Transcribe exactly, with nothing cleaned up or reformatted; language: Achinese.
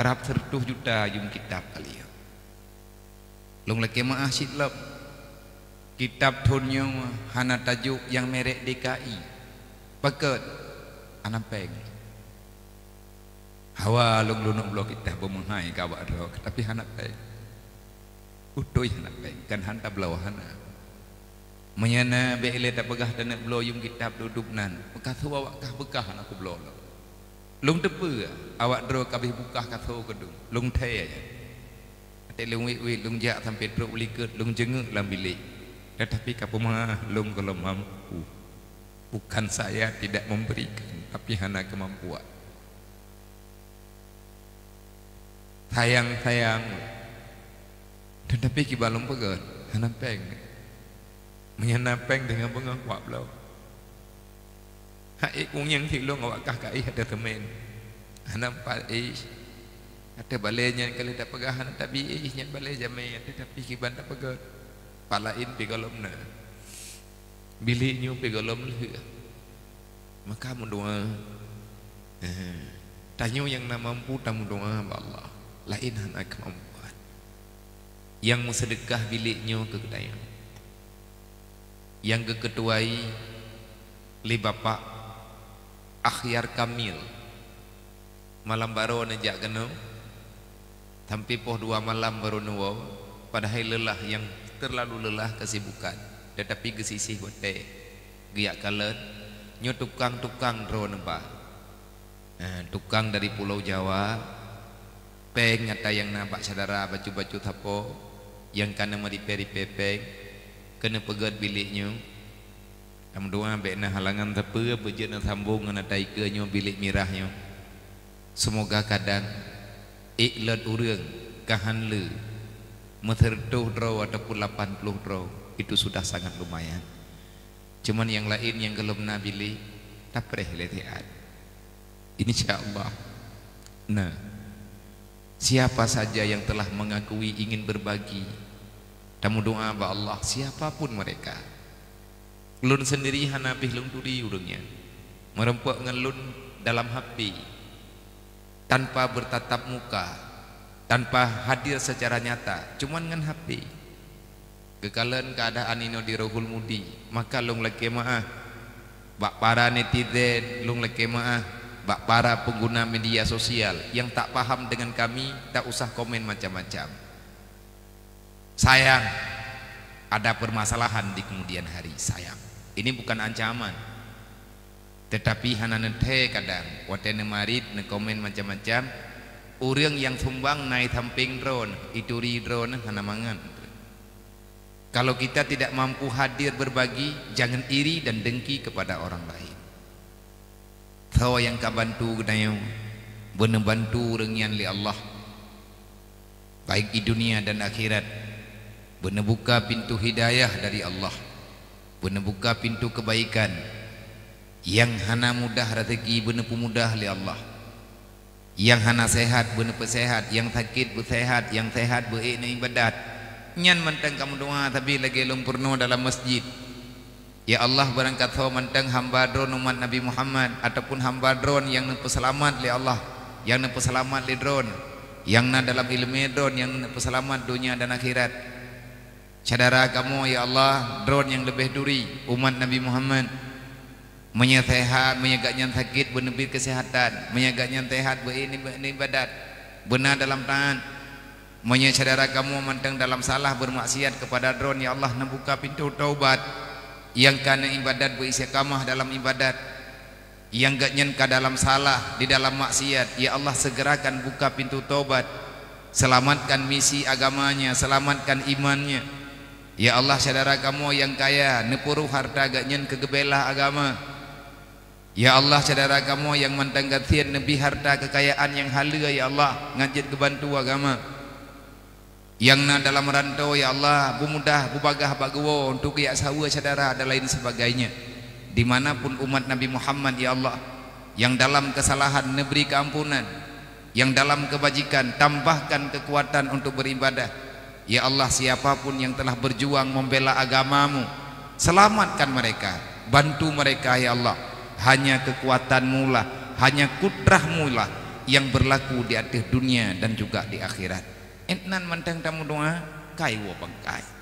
Rab sireutoh juta yuem kitab kali nyoe. Lôn lakée meu'ah cit lom. Kitab thon nyoe hana tajok nyang merek D K I. Pakon? Hana péng. Hawa lôn lôn bloe kitab beumeuhai keu awak droe, tapi hana péng. Beutôi hana péng, kan han tabloe hana. Meunyoe na bék lé tapeugah taneuk bloe yuem kitab dudub nan, meukaso awak kah beukah hana kubloe lom. Lôn teupeue awak droe ka abéh bukah kaso keudong, lôn thée nyan. Watée lôn wét-wét, lôn jak sampoe trok u likot, lôn jeungeuk lam bilék. Teutapi ka peumeu'ah lôn gohlom mampu. Bukan saya tidak memberikan, tapi hana keumampuan. Sayang-sayang. Teutapi kiban lôn peugét, hana péng. Meunyoe na péng deungon beungoh kuat bloe. Hak ék kunyang silong awak kah ka éh ateueh seumén. Hana pat éh. Ateueh balée nyan ka lheueh tapeugah hana tabi éh nyan balée jamé, teutapi kiban tapeugét. Pat laén pih gohlom na. Bilék nyoe pih gohlom lheueh. Maka meudoá. Eh, tanyoe nyang na mampu tameudoá bak Allah. Laén hana keumampuan. Nyang meuseudeukah bilék nyoe keu geutanyoe. Nyang geukeutuai lé Bapak Akhyar Kamil. Malam baroe neujak keunoe, sampoe poh dua malam baru neuwoe, padahai leulah nyang teulalu leulah keusibukan, teutapi geusisih watée geujak kalon, nyoe tukang-tukang droeneuh ba. Eh, tukang dari Pulau Jawa, péng ata nyang na bak syedara bacut-bacut sapo, nyang ka na meuripée-ripée péng, keuneuk peugét bilék nyoe. Tameudoá bék na halangan sapeue beujeuet neusambong ngon ata ikeue nyoe bilék mirah nyoe. Seumoga kadang ék lôt ureuëng ka han le meuseureutôh droe ataupun lapan ploh droe, itu sudah sangat lumayan. Cuman nyang laén nyang gohlom na bilék, tapreh lé siat. Insya Allah. Nah, siapa saja yang telah mengakui ingin berbagi, tameudoá bak Allah, siapapun mereka. Lôn sendiri hana bih lôn turi ureuëng nyan. Meurumpok ngon lôn dalam H P, tanpa bertatap muka, tanpa hadir secara nyata, cuman ngon H P. Geukalon keuadaan inoe di Rohul Mudi, maka lôn lakée meu'ah bak para netizen, lôn lakée meu'ah bak para pengguna media sosial nyang tak paham dengan kami, tak usah komen macam-macam. Sayang, ada permasalahan di kemudian hari, sayang. Ini bukan ancaman. Teutapi hana neuthée kadang, watée neumarit, neukomen macam-macam, ureuëng nyang sumbang na i sampéng droeneuh, ituri droeneuh hana mangat. Kalau kita tidak mampu hadir berbagi, jangan iri dan dengki kepada orang lain. Soe nyang ka bantu geutanyoe, beuneubantu ureuëng nyan lé Allah, baik di dunia dan akhirat. Beuneubuka pintoe hidayah dari Allah, beuneubuka pintoe keubaikan. Nyang hana mudah raseuki beuneupeumudah lé Allah. Nyang hana seuhat beuneupeusehat, nyang sakét beuseuhat, nyang seuhat beu-ék neuibadat. Nyan mantong kamoe doá sabe lagée lôn peurunoe dalam masjid. Ya Allah, barangkasoe mantong hamba Droeneuh umat Nabi Muhammad ataupun hamba Droeneuh nyang neupeuseulamat lé Allah, nyang neupeuseulamat lé Droeneuh, nyang na dalam iéleumé Droeneuh nyang neupeuseulamat donya dan akhirat. Syedara kamoe, ya Allah, Droeneuh nyang leubeh turi, umat Nabi Muhammad. Meunyoe seuhat, meunyoe gobnyan sakét, beuneubri keuseuhatan. Meunyoe gobnyan seuhat, beu-ék neuibadat. Beuna dalam taát. Meunyoe syedara kamoe mantong dalam salah beureumaksiat keupada Droeneuh, ya Allah, neubuka pintoe taubat. Nyang ka neuibadat beu-istiqamah dalam ibadat. Nyang gobnyan ka dalam salah, di dalam maksiat, ya Allah, segerakan buka pintoe taubat. Selamatkan misi agamanya, selamatkan imannya. Ya Allah, syedara kamoe nyang kaya, neupeuruh hareuta gobnyan keu geubela agama. Ya Allah, syedara kamoe nyang mantong gasien neubri hareuta keukayaan nyang haleue, ya Allah, ngon jeuet geubantu agama. Nyang na dalam ranto, ya Allah, beumudah, beubagaih bak geuwoe untuk geujak saweue syedara dan lain sebagainya. Di mana pun umat Nabi Muhammad, ya Allah, nyang dalam keusalahan neubri keuampunan, nyang dalam keubajikan tambahkan keukuatan untuk beuribadah. Ya Allah, siapa pun nyang telah beurjuang membela agama-Mu, selamatkan mereka, bantu mereka, ya Allah. Hanya keukuatan-Mu lah, hanya kudrah-Mu lah, yang berlaku di ateueh dunia dan juga di akhirat. Ét nan mantong tameudoá, kai woe bangkai.